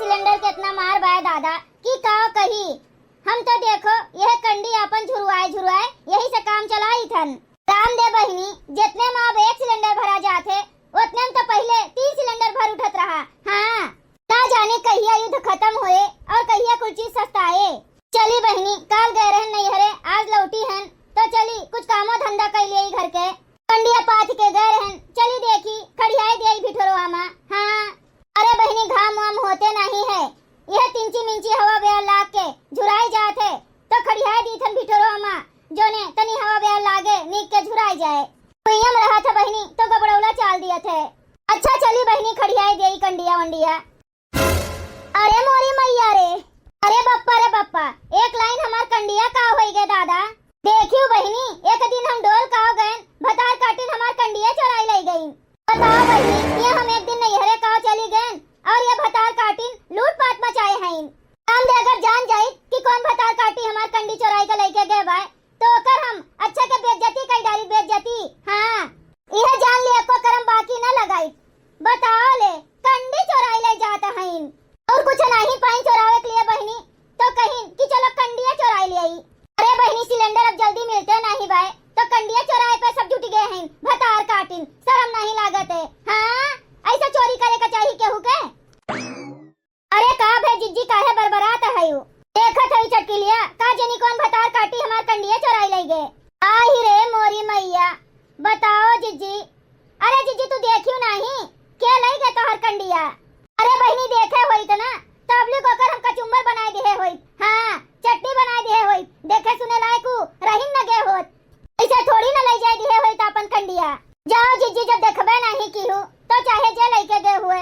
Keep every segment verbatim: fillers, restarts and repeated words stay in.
सिलेंडर के इतना मार बाय दादा कि का कही। हम तो देखो यह कंडी आपन झुरवाए झुरवाए यही से काम चलाइथन। राम दे बहिनी, जितने मा अब एक सिलेंडर भरा जात है, उतने में तो पहिले तीन सिलेंडर भर उठत रहा। हाँ, ना जाने कहिया युद्ध खतम होए और कहिया कुल चीज सस्ताए। चली बहिनी, काल गए रहन नैहरे, आज लौटी हन, तो चली कुछ कामो धंधा कर लिए घर के। कंडिया पाथ के गए रहन, चली देखी खड़ियाए दिया भिठोरवा मा। हाँ, अरे बहिनी, घाम वाम होते नहीं है, यह तिंची मिंची हवा बेर लाग के झुराई जात है, तो खड़ियाए दीथन भिठोरवा मा, जोने तनी हवा बेर लागे, नीक के झुराई जाए। कुइयम रहा था बहिनी, तो गबड़ौला चाल दिया थे। अच्छा चली बहिनी, खड़ियाए देई कंडिया वंडिया। अरे मोरी मैया रे, अरे बप्पा रे बप्पा, एक लाइन हमार कंडिया का होई गे दादा। देखियो बहिनी, एक दिन हम डोल काव गएन, भतार काटिन हमार कंडिया चोराई लई गईन। बताओ बहिनी, ये हम एक दिन नैहरे काव चली गएन और ये भतार काटिन लूटपाट मचाए हईन। हम दे अगर जान जाई कि कौन भतार काटी हमार कंडी चोराई के लेके गए बाय, तो ओकर हम अच्छा के बेइज्जती कई डारी, बेइज्जती। हाँ, यह जान लिया को करम बाकी न लगाई। बताओ ले, कंडी चोराई ले जात हईन और कुछ नहीं पाई चोरावे के लिए बहिनी, तो कहिन कि चलो कंडिया चोराई ले आई। अरे बहिनी, सिलेंडर अब जल्दी मिलते नहीं बाय, तो कंडिया चोराए पे सब जुट गए हैं। भतार काटिन, शर्म नहीं लागत है? हाँ, ऐसा चोरी करे का चाहिए केहू के? अरे का भे जिज्जी, काहे बरबरात हयू? देखत हई चटकिलिया, का जनी कौन भतार काटी हमार कंडिया चोराई लई गे। आई रे मोरी मैया, बताओ जिज्जी, अरे जिज्जी, तू देखियो नाही, के लई गे तोहर कंडिया? अरे बहिनी, देखे होइत ना, तबलिक ओकर हम कचुम्बर बनाए दिहे होइत, हाँ, चटनी बनाए दिहे होइत, देखे सुने लायक उ रहिन न गे होत। ऐसे थोड़ी न लई जाए दिहे होइत आपन कंडिया। जाओ जिज्जी, जब देखबे नाही की हूँ, तो चाहे जे लइके गे हुए,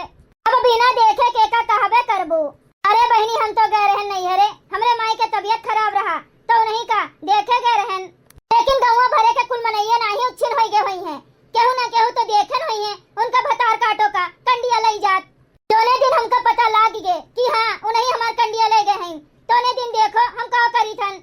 अब बिना देखे के का कहबे करबू। अरे बहिनी, हम तो गए रहन नैहरे, हमरे माई के तबियत खराब रहा, तो उन्हीं का देखे गए रहन। लेकिन गौवा भरे के कुल मनैये नाही उच्छिन होई गए होई हैं, केहू ना केहू तो देखे न होई हैं उनका भतार काटो का कंडिया लई जात। जोने दिन हमका पता लाग गए कि हाँ, उन्हीं हमार कंडिया ले गए हैं, तोने दिन देखो हम का करी थन।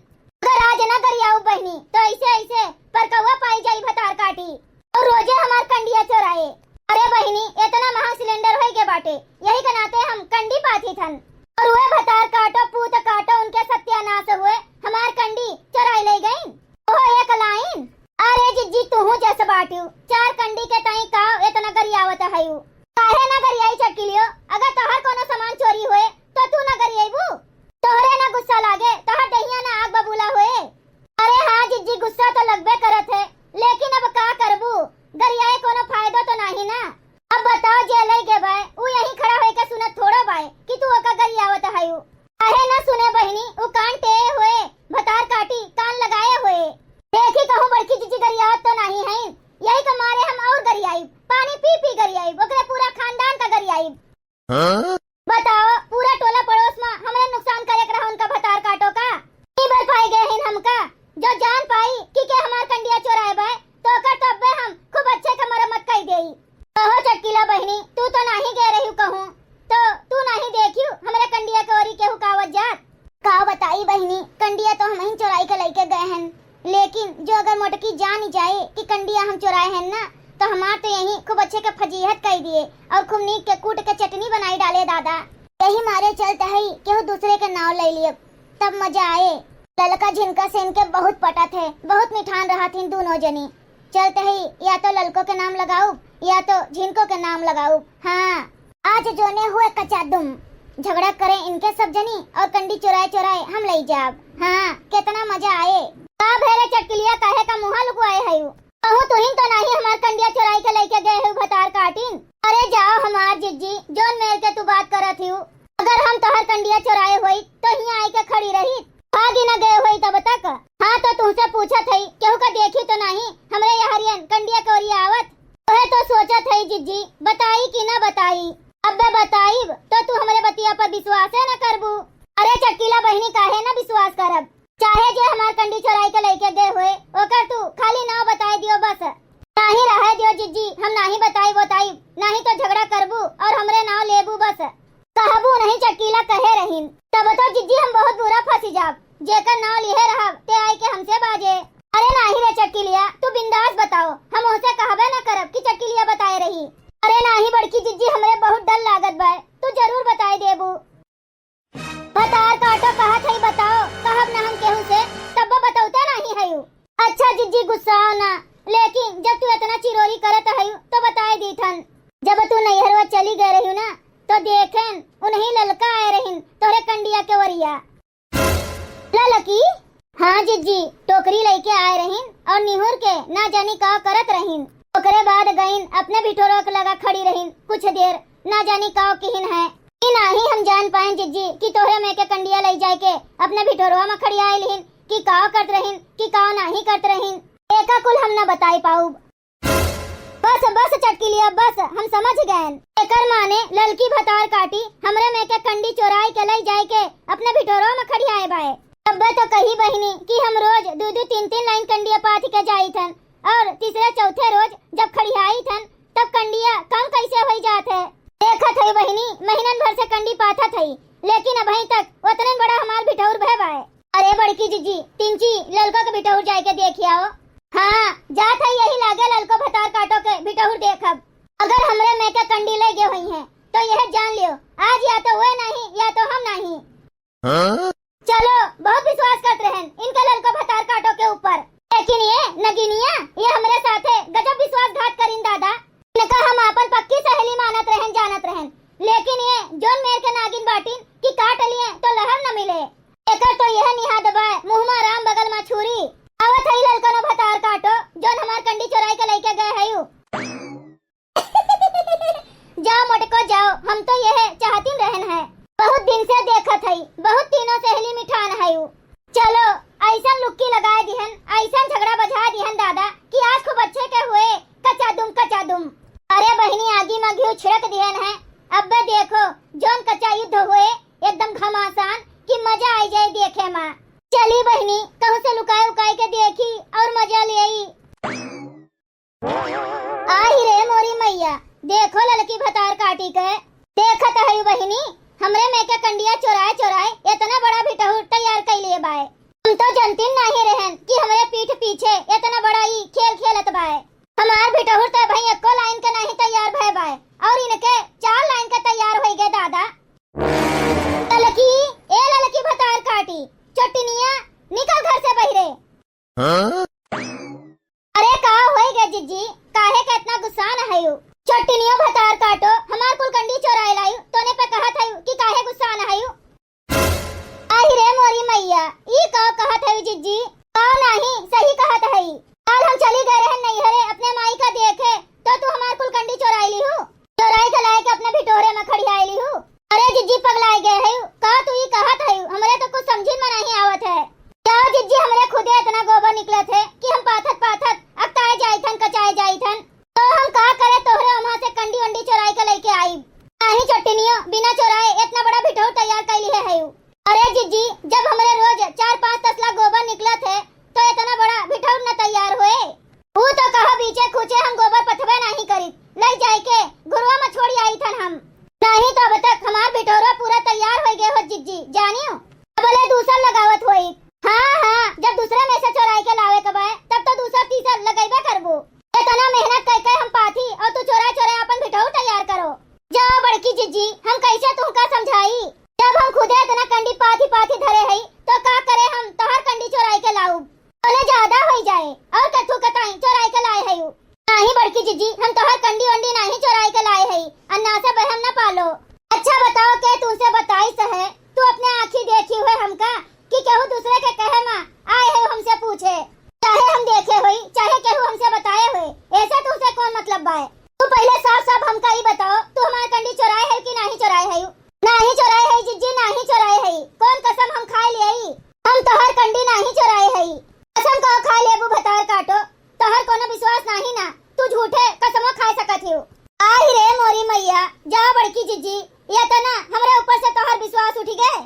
अगर आज ना गरियाऊ बहिनी, तो ऐसे ऐसे परकौवा पाई जाई भतार काटी। और रोजे हमार कंडिया चोराए। अरे बहिनी, इतना महंग सिलेंडर होई गए बाटे, यही के नाते हम कंडी पाथी थन। और वे भतार काटो, पूत काटो, उनके सत्यानाश हुए, हमार कंडी चोराई ले गईन। ओहो एक लाइन। अरे जिज्जी, तू जस बाटियो, चार कंडी के ताई का इतना गरियावत हयू? काहे ना गरियाई चटकिलियो? अगर तोहर कोनो सामान चोरी होए, तो तू ना गरियाईबू? तोहरे ना गुस्सा लागे, तोहर दहिया ना आग बबूला होए। अरे हाँ जिज्जी, गुस्सा तो लगबे करत है, लेकिन अब का करबू? गरियाए कोनो फायदो तो नाही ना। अब बताओ, जे लई गे बाय, उ यहीं खड़ा होइके सुनत थोड़ो बाय कि तू ओका गरियावत हयू। काहे ना सुने बहिनी, उ कान टेढ़े होए, भतार काटी, कान लगाए होए। देखी कहूँ बड़की जिज्जी गरियावत तो नाही हईन, यही के मारे हम और गरियाइब, पानी पी पी गरियाइब, ओकरे पूरा खानदान का गरियाइब। हाँ? बताओ, पूरा टोला पड़ोस मा हमरे नुकसान करे के रहा उनका भतार काटो का? ई भर पाई गए हिन हमका, जो जान पाई कि के हमार कंडिया चोराए बाय, तो ओकर तो अब्बे हम खूब अच्छे के मरम्मत कई देई। कहो चटकीला बहिनी, तू तो नाही गए रही कहूँ, तो तू नाही देखियो हमरे कंडिया के ओरी केहू कावत जात? का बताई बहिनी, कंडिया तो हमहीं चोराई के लइके गए हन, लेकिन जो अगर मोटकी जान जाए कि कंडिया हम चोराए हन ना, तो हमार तो यहीं खूब अच्छे के फजीहत कई दिए और खूब नीक के कूट के चटनी बनाई डाले दादा। यही मारे चलत हई केहू दूसरे के नाव ले लिए, तब मजा आए। ललका झिनका से इनके बहुत पटत है, बहुत मिठान रहत हिन दोनों जनी। चलत हई या तो ललको के नाम लगाउब या तो झिनको के नाम लगाउब। हाँ, आज जोने हुए कचादुम, झगड़ा करे इनके सब जनी और कंडी चुराए चुराए हम लई जाब। हाँ, कितना मजा आए। का भैरे चटकिलिया, काहे का मुँहा लुकवाए हयू? कहूँ तुहिन तो नाही हमार कंडिया चुराई के लइके गए हयू भतार काटिन? अरे जाओ हमार जिज्जी, जोन मेर के तू बात करत हयू। अगर हम तोहर कंडिया चुराए होई तो हियाँ आई के खड़ी रही, भागी न गए होई तब तक। हाँ तो तुहसे पूछत हई, केहू का देखी तो नाही हमरे यहरियन कंडिया के ओरिया आवत? तोहे तो सोचत हई जिज्जी, बताई कि ना बताई? अब्बे बताइब तो तू हमरे बतिया पर विश्वासे न करबू। अरे चटकीला बहिनी, काहे ना विश्वास करब? चाहे जे हमार कंडी चोराई के लइके गए होए, ओकर तू खाली नाव बताए दियो बस। नाही रहे दियो जिज्जी, हम नाही बताई बताई, नाही तो झगड़ा करबू और हमरे नाव लेबू बस। कहबू नहीं चटकीला कहे रहीन, तब तो जिज्जी हम बहुत बुरा फंसी जाब। जेकर नाव लिहे रहब, ते आई के हमसे बाजे। अरे नाही रे चटकीलिया, तू बिंदास बताओ, हम ओहसे कहबे न करब कि चटकीलिया बताए रही। अरे नाही बड़की जिज्जी, हमरे बहुत डर लागत बाय, तू जरूर बताए देबू। तो देखेन उन्हीं ललका आए रहिन तोहरे कंडिया के ओरिया। ललकी? हाँ जिज्जी, टोकरी लइके आए रहिन और निहुर के ना जानी का करत रहिन। ओकरे बाद गइन अपने भिठोरो के लगा खड़ी रहिन कुछ देर, ना जानी का किहिन है। ई नाही हम जान पाएन जिज्जी कि तोहरे में के कंडिया लइ जाए के अपने भिठोरवा में खड़ियाए लिहिन कि का करत रहिन कि का नाही करत रहिन। एका कुल हम ना बताई पाउब। बस, बस चटकिलिया, बस, हम समझ गएन। एकर माने ललकी भतार काटी हमरे में के कंडी चोराई के लइ जाए के अपने भिठोरो में खड़ियाए बाए। अब्बे तो कही बहिनी कि हम रोज दू दू तीन तीन लाइन कंडिया पाथि के जाइत हन और तीसरे चौथे रोज जब खड़ियाइत हन तब कंडिया कम कैसे होई जात है। देखत हई बहिनी, महीनन भर से कंडी पाथत हई, लेकिन अबहीं तक ओतनन बड़ा हमार भिठौर भय बाए। अरे बड़की जिज्जी, तिनची ललका के भिठौर जाए के देखि आओ। हाँ, जात हई, यही लागे ललको भतार काटो के भिठौर देखब। अगर हमरे में के कंडी ले गए होइहें, तो यह जान लियो, आज या तो वे नहीं, या तो हम नहीं। हाँ? चलो, बहुत विश्वास करत रहन इनके ललको भतार काटो के ऊपर, लेकिन ये नगिनिया, ये हमरे साथे गजब विश्वासघात करिन दादा। इनका हम आपन पक्की सहेली मानत रहन, जानत रहन, लेकिन ये जोन मेर के नागिन बाटिन कि काट लिए तो लहर न मिले। एकर तो यह निहाद बा, मुँह मा राम बगल मा छुरी। आवत हई ललकनो भतार काटो, जोन हमार कंडी चोराई के लइके गए हयू। जाओ मोटको जाओ, हम तो यह चाहतिन रहन है। बहुत दिन से देखत हई, बहुत तीनों सहेली मिठान हयू। चलो, ऐसन लुक्की लगाए दिहन, ऐसन झगड़ा बझा दिहन दादा कि आज खूब अच्छे के हुए कचादुम कचादुम। अरे बहिनी, आगी मा घिउ छिड़क दिहन है। अब्बे देखो, जोन कच्चा युद्ध हुए, एकदम घमासान कि मजा आई जाए देखे मा। चली बहिनी, कहूँ से लुकाए उकाए के देखी और मजा लेई। आही रे मोरी मैया, देखो ललकी भतार काटी के। देखत हई बहिनी, हमरे में के कंडिया चोराए चोराए एतना बड़ा भिठौर तैयार कइ लिए बाए। हम तो जनतिन नाही रहन कि हमरे पीठ पीछे एतना बड़ा ई खेल खेलत बाए। हमार भिठौर तो भाई एको लाइन के नाही तैयार भय बाए और इनके चार लाइन के तैयार होई गए दादा। ललकी, ए ललकी भतार काटी, चोटिनिया, निकल घर से बहिरे। हाँ? अरे का होई गए जिज्जी, काहे के इतना गुस्सान हयू? चोटिनियो भतार काटो, हमार कुल कंडी चोराए लायू, तोने पे कहत हयू कि काहे गुस्सान हयू? आही रे मोरी मैया, ई का कहत हयू जिज्जी? का नाही, सही कहत हई। काल हम चली गए रहन नैहरे अपने माई का देखे, तो तू हमार कुल कंडी चोराई लिहू, चोराई के लाए के अपने भिठोरे में खड़ियाई लिहू। अरे जिज्जी, पगलाए गए हयू का? तू ई कहत हयू, हमरे तो कुछ समझिन में नहीं आवत है। जाओ जिज्जी, हमरे खुदे इतना गोबर निकलत है कि हम पाथत पाथत अकताए जाइत हन, कचाए जाइत हन। तो हम का करे, तोहरे वहाँ से कंडी वंडी चोराई के लइके आइब। नाही चोटिनियो, बिना चोराए इतना बड़ा भिठौर तैयार कइ लिहे हयू। अरे जिज्जी, जब हमरे रोज चार पाँच तसला गोबर निकलत है, तो इतना बड़ा भिठौर न तैयार होए। ऊ तो कहो बीचे खूचे हम गोबर पथबे नाही करित, लइ जाए के घुरवा में छोड़ी आइत हन हम। नाही तो अब तक हमार भिठौरा पूरा तैयार होइ गए होत जिज्जी, जानियो। अब ले दूसर लगावत होई। हाँ, हाँ, जब दूसरे में से चोराई के लावे के बाय, तब तो दूसर तीसर लगइबे करबो। इतना मेहनत कइ के हम पाथी और तू चोराए चोराए आपन भिठौर तैयार करो। जाओ बड़की जिज्जी, हम कैसे तुमका समझाई? जब हम खुदे इतना कंडी पाथी पाथी धरे हई, तो का करे हम तोहार कंडी चोराई के लाउब? तोले ज्यादा होई जाए, और कथू कताई चोराई के लाए हई। नाही बड़की जिज्जी, हम तोहार कंडी वंडी नाही चोराई के लाए हई, अन्ना से बहम न पालो। अच्छा बताओ, के तुमसे बताई सहे, तू अपने आँखी देखी हुए हमका कि केहू दूसरे के कहे मा आए है हमसे पूछे? चाहे हम देखे होई, चाहे केहू हमसे बताए होए, ऐसे तुमसे कौन मतलब बाय? तू पहले साफ साफ हमका ई बताओ, तू हमार कंडी चोराए है कि नाही चोराए है? नाही चोराए है जिज्जी, नाही चोराए है। कौन कसम हम खाए लियाई? हम तोहार कंडी नाही चोराए है। कसम कहो खा लेबू भतार काटो, तोहार कोनो विश्वास नाही ना, तू झूठे कसमो खाए सकत हियो। आही रे मोरी मैया, जा बड़की जिज्जी, ये तना हमरे ऊपर से तोहार विश्वास उठी गए।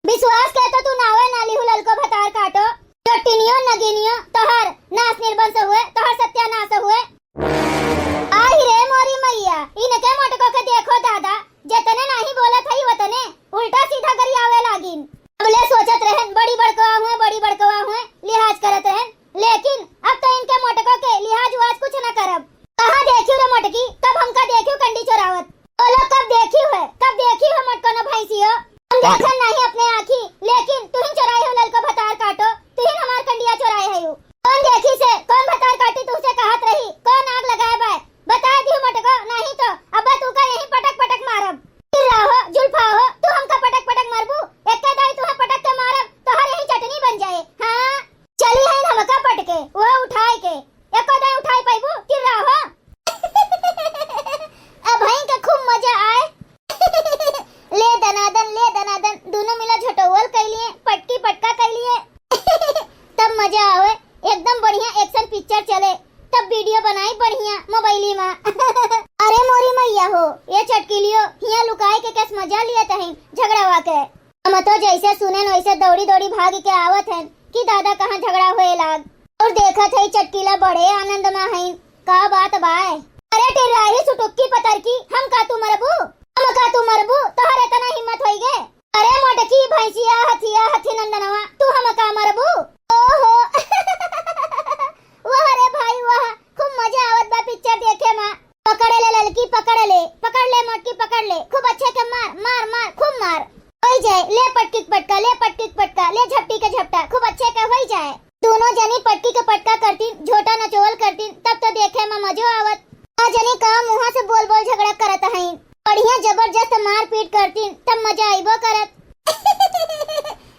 विश्वास के तो तू नावे ना लिहू ललको भतार काटो। चोटिनियो नगिनियो तोहर नाश निर्वंश हुए, तोहर सत्यानाश हुए। आही रे मोरी मैया, इनके मोटको के देखो दादा, जतने नाही बोलत हई वतने उल्टा सीधा गरियावे लागिन। अबले सोचत रहन बड़ी बड़कवा हुए, बड़ी बड़कवा हुए, लिहाज करत रहन, लेकिन अब तो इनके मोटको के लिहाज उहाज कुछ न करब। कहाँ देखियो रे मोटकी, कब हमका देखियो कंडी चोरावत? बोलो कब देखियो है, कब देखियो है मोटको न भैंसियो? हम देखन नहीं अपने आँखी, लेकिन तुहिन चोराए हो ललको भतार काटो, तुहिन हमार कंडिया चोराए है यू। कौन देखी से, कौन भतार काटी तुहसे कहत रही, कौन आग लगाए बाय? बता दियो मोटको, नहीं तो अब तू का यहीं पटक पटक ए चटकिलियो, हियाँ लुकाए के कस मजा लियत हइन झगड़ावा के। हम तो जैसे सुनेन वैसे दौड़ी दौड़ी भाग के आवत हन कि दादा कहाँ झगड़ा होए लाग। और देखत हई चटकिला बड़े आनंद मा हइन, का बात बाय? अरे टिर्राही सुटुक्की पतरकी, हम का तू मरबू? हम का तू मरबू? तोहर इतना हिम्मत होई गे? अरे मोटकी भैंसिया हथिया हथी नंदनवा, तू हम का मरबू? ओहो। वाह रे भाई वाह, खूब मजा आवत बा पिक्चर देखे मा। पकड़ ले ललकी, पकड़ ले, पकड़ ले मोटकी, पकड़ ले, खूब अच्छे के मार, मार, मार, खूब मार। होई जाए, ले पटकी के पटका, ले पटकी के पटका, ले झपटी के झपटा, खूब अच्छे के होई जाए। दोनों जनी पटकी के पटका करतीन, झोटा नचोवल करतीन, तब तो देखे मा मजो आवत। का जनी का मुँहा से बोल बोल झगड़ा करत हईन। बढ़िया जबरदस्त मारपीट करतीन, तब मजा आइबो करत।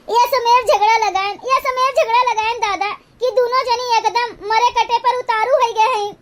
ये समेर झगड़ा लगाएन, ये समेर झगड़ा लगाएन दादा, कि दोनों जनी एकदम मरे कटे पर उतारू होई गए हईन।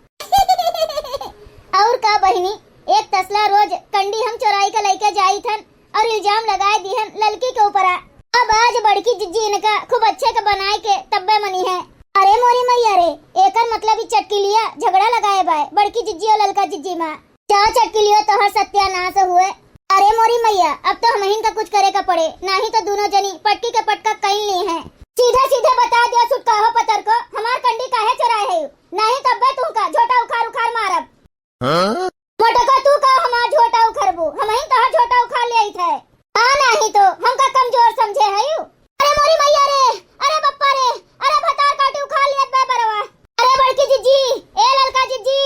और का बहिनी, एक तसला रोज कंडी हम चोराई के लइके जाई थन और इल्जाम लगाए दिहन ललकी के ऊपरा। अब आज बड़की जिज्जी इनका खूब अच्छे के बनाए के तब्बे मनी है। अरे मोरी मैया रे, एकर मतलब ई चटकिलिया झगड़ा लगाए बाय बड़की जिज्जी और ललका जिज्जी मा। जा चटकिलियो तोहर सत्यानाश हुए। अरे मोरी मैया, अब तो हमहिन का कुछ करे का पड़े, नाही तो दोनों जनी पटकी के पटका कइन ली हैं। सीधा सीधा बता दिया सुटका हो पतर को, हमार कंडी काहे चोराए है? नाही तब्बे तुमका झोटा उखाड़ उखाड़ मारब। हाँ? मोटका तू का हमार झोटा उखरबू, हमहिन तोहर झोटा उखाड़ ले आई थे। आ नाही तो हमका कमजोर समझे है यू। अरे मोरी मैया रे, अरे बप्पा रे, अरे भतार काटी उखाड़ लियत बा बरवा। अरे बड़की जिज्जी, ए ललका जिज्जी,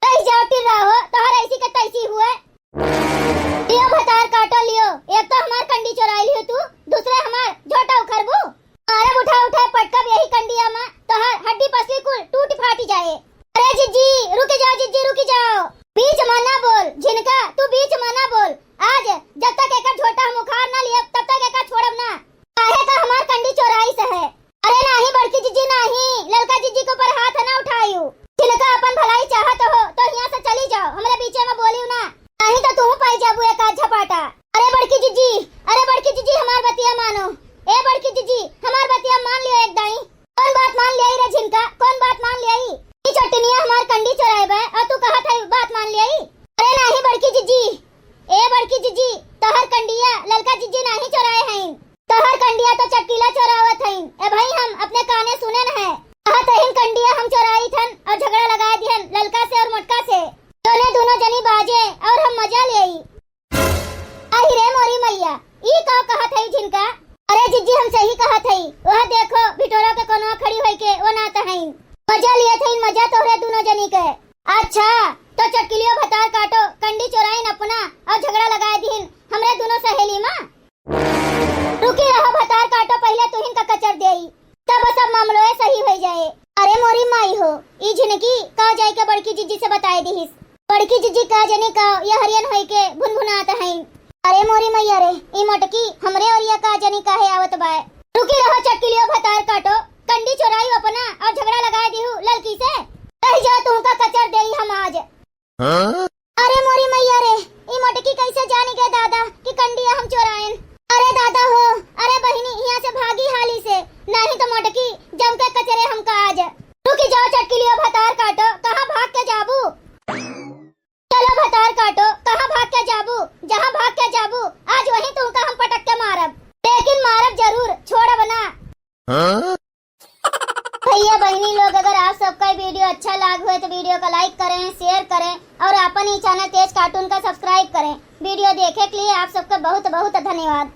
रह जाओ टिर्रा हो, तोहर ऐसी के तैसी हुए। लियो भतार काटो लियो, एक तो हमार कंडी चोराई लियो तू, दूसरे हमार झोटा उखरबू। अरे उठा उठा पटकब यही कंडिया मा, तोहर हड्डी पसली कुल टूट फाटी जाए। अरे जिज्जी, रुकी जाओ जिज्जी, रुकी जाओ, बीच मा ना बोल, झिनका तू बीच मा ना बोल। आज जब तक एकर झोटा हम उखाड़ ना लियब, तब तक एकर छोड़ब ना। काहे का हमार कंडी चोराई से है। अरे नाही बड़की जिज्जी नाही, ललका जिज्जी के ऊपर हाथ ना उठायू। जिनका अपन भलाई चाहत हो तो हियाँ से चली जाओ, हमरे बीचे मा बोलियो ना, नाही तो तू पाई जाबू एक आध झपाटा। अरे बड़की जिज्जी, अरे बड़की जिज्जी हमार बतिया मानो। ए बड़की जिज्जी हमार बतिया मान लियो एक दाई। कौन बात मान लियाई रे झिनका, कौन बात मान लियाई? ई चोटिनिया हमार कंडी चोराए बा और तू कहत है बात मान लियाई। अरे नाही बड़की जिज्जी, ए बड़की जिज्जी, तोहर कंडिया ललका जिज्जी नाही चोराए हईन, तोहर कंडिया तो चटकीला चोरावत हईन। ए भाई हम अपने काने सुनेन है, कहत हईन कंडिया हम चोराई थन और झगड़ा लगाए दिहन ललका से और मोटका से। दोनों दोनों जनी बाजे और हम मजा लेई। अहि रे मोरी मैया, ई का कहत हई झिनका? अरे जिज्जी हम सही कहत हई, वह देखो भिटोरा के कोनवा खड़ी होई के वो ना त हईन। मजा लियत हईन मजा तोहरे दोनों जनी के। अच्छा, तो चटकिलियो भतार काटो, कंडी चोराइन अपना और झगड़ा लगाए दिहिन हमरे दोनों सहेली मा। रुकी रहो भतार काटो, पहिले तुहिन का कचर देई, तब सब मामलो सही होई जाए। अरे मोरी माई हो, ई झिनकी का जाए के बड़की जिज्जी से बताए दिहिस। बड़की जिज्जी का जनी का ये हरियन होई के भुनभुनात हईन। अरे मोरी मैया रे, ई मोटकी हमरे ओरिया का जनी काहे आवत बाय। रुकी रहो चटकिलियो भतार काटो, कंडी चोराई अपना और झगड़ा लगाए दिहू ललकी से। रह जा तुहका कचर देई हम आज। हाँ? अरे मोरी मैया रे, ई मोटकी कैसे जानी गए दादा कि कंडिया हम चोरायन? अरे दादा हो, अरे बहिनी हियाँ से भागी हाली से, नहीं तो मोटकी जम के कचरे हमका आज। रुकी जाओ चटकिलियो भतार काटो, कहाँ भाग के जाबू? चलो भतार काटो, कहाँ भाग के जाबू? जहाँ भाग के जाबू, आज वहीं तुमका हम पटक के मारब, लेकिन मारब जरूर, छोड़ब ना। हाँ? भैया बहिनी लोग, अगर आप सबका वीडियो अच्छा लाग हुए तो वीडियो का like करें, share करें और अपन ही channel तेज cartoon का subscribe करें। वीडियो देखे के लिए आप सबका बहुत बहुत धन्यवाद।